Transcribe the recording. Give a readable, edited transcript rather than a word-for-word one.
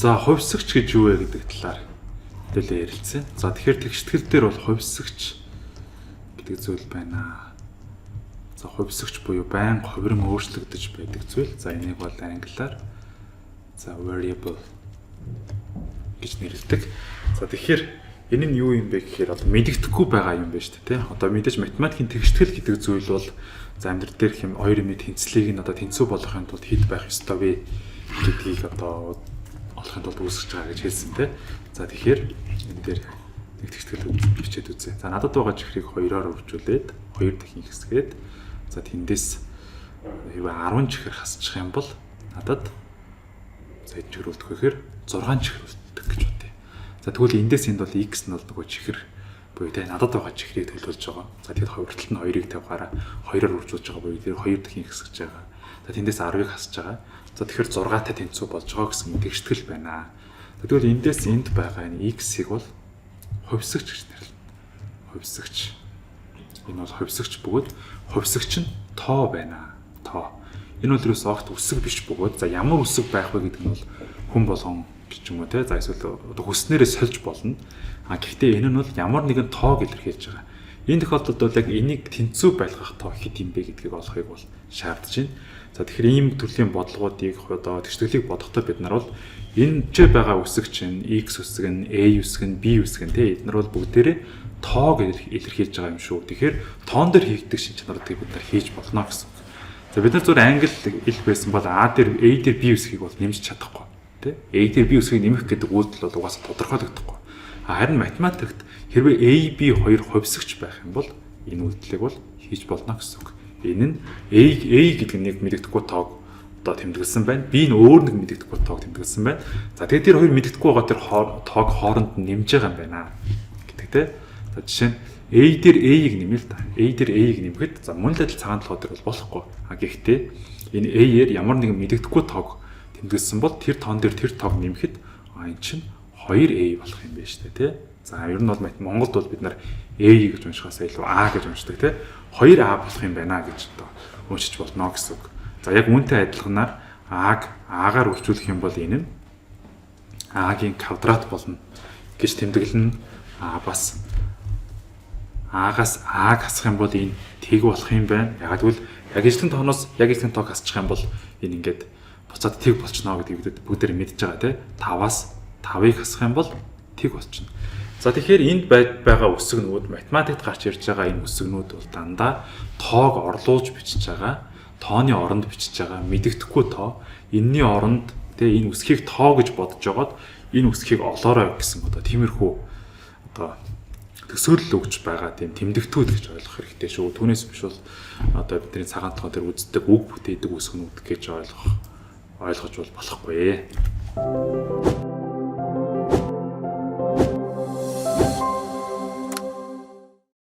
За, хувьсагч гэж юу вэ гэдэг талаар хэдүүлээ ярилцсан. За, тэгэхээр тэгштгэл дээр бол хувьсагч гэдэг зүйл байна. За, хувьсагч буюу байнга хувиран өөрчлөгдөж байдаг зүйл. За, энийг бол англиар variable гэж нэрлэдэг. За, тэгэхээр энэ нь юу юм бэ гэхээр одоо мэдэгдэхгүй байгаа юм байна шүү дээ, тий. Одоо мэдээж математикийн тэгштгэл гэдэг зүйл бол за амьдрал дээрх юм хоёр юмны тэнцлийг нь одоо тэнцүү болгохын тулд хэд байх ёстой вэ гэдгийг одоо олохын тулд үүсгэж байгаа гэж хэлсэн, тий. За, тэгэхээр энэ дээр нэг тэгштгэл бичээд үзье. За, надад байгаа чихрийг хоёроор үржүүлээд, хоёр дахин ихэсгээд, за тэндээс хэрвээ 10 чихэр хасчих юм бол надад за хэд чихэр үлдэх вэ гэхээр 6 чихэр үлддэг гэж бодъё. За, тэгвэл эндээс энд бол x нь бол нөгөө чихэр буюу те надад байгаа чихрийг төлөөлж байгаа. За, тэгэхэд хувирталт нь 2-ыг тавихаараа 2-оор үржүүлж байгаа буюу тэр 2 дахин ихэсгэж байгаа. За, тэндээс 10-ыг хасж байгаа. За, тэгэхээр 6-тай тэнцүү болж байгаа гэсэн тэгштгэл байна. За, тэгвэл эндээс энд байгаа энэ x-ийг бол хувьсагч гэж нэрлэнэ. Хувьсагч. Энэ бол хувьсагч бөгөөд хувьсагч нь тоо байна. Тоо. Энэ бол ерөөс огт үсэг биш бөгөөд за ямар үсэг байх вэ гэдэг нь бол хүн болгон гэж юм уу те. За, эсвэл одоо хүснээрээ сольж болно. А гэхдээ энэ нь бол ямар нэгэн тоог илэрхийлж байгаа. Энэ тохиолдолд бол яг энийг тэнцүү байлгах тоо хэд юм бэ гэдгийг олохыг бол шаардж байна. За, тэгэхээр ийм төрлийн бодлогоодыг, одоо тэгшитгэлийг бодохдоо бид нар бол энэ ч байгаа үсэг чинь x үсэг нь, a үсэг нь, b үсэг нь, те, эдгээр бол бүгдээрээ тоог илэрхийлж байгаа юм шүү. Тэгэхээр тоон дээр хийгдэх шинж чанаруудыг бид нар хийж болно гэсэн үг. За, бид нар зүгээр англи хэл байсан бол A дээр B үсгийг бол нэмж чадахгүй. Тэ? A дээр B үсгийг нэмэх гэдэг үйлдэл бол угаасаа тодорхойлогдохгүй. Харин математикт хэрвээ A, B хоёр хувьсагч байх юм бол энэ үйлдэлийг бол хийж болно гэсэн үг. Энэ нь A гэдэг нэг мэдэгдэхгүй тоог одоо тэмдэглэсэн байна. B нь өөр нэг мэдэгдэхгүй тоог тэмдэглэсэн байна. За, тэгээд тэр хоёр мэдэгдэхгүй байгаа тэр тоог хооронд нь нэмж байгаа юм байна гэдэг, тэ. За, жишээ нь A дээр A-ийг нэмээ л да. A дээр A-ийг нэмэхэд за мөн л адил цагаан толгой дээр бол болохгүй. А гэхдээ энэ A-ээр ямар нэгэн мэдэгдэхгүй тоог тэмдэглэсэн бол тэр тоон дээр тэр тоог нэмэхэд энэ чинь 2A болох юм байна шүү дээ, тий. За, ер нь бол Монголд бол бид нар A гэж уншихаас илүү А гэж уншдаг, тий. 2A болох юм байна гэж одоо уншиж болно гэсэн үг. За, яг үүнтэй адилханаар А-г А-гаар үржүүлэх юм бол энэ нь А-гийн квадрат болно гэж тэмдэглэнэ. А бас А-гаас А-г хасах юм бол энэ тэг болох юм байна. Яг тэгвэл яг ижилхэн тооноос яг ижилхэн тоог хасчих юм бол энэ ингээд буцаад тэг болчихно гэдгийг бид бүгдээр мэдж байгаа, тий. 5-аас 5-ыг хасах юм бол тэг болчихно. За, тэгэхээр энд байгаа үсгнүүд, математикт гарч ирж байгаа энэ үсгнүүд бол дандаа тоог орлуулж бичиж байгаа, тооны оронд бичиж байгаа мэдэгдэхгүй тоо. Энэний оронд тэгээ энэ үсгийг тоо гэж бодож жогоод энэ үсгийг олоорой гэсэн одоо тиймэрхүү одоо төсөөлөл өгч байгаа тийм тэмдэгтүүд гэж ойлгох хэрэгтэй шүү. Түүнээс биш бол одоо бидний цагаан толгой дээр үздэг үг бүтээдэг үсгнүүд гэж ойлгож бол болохгүй.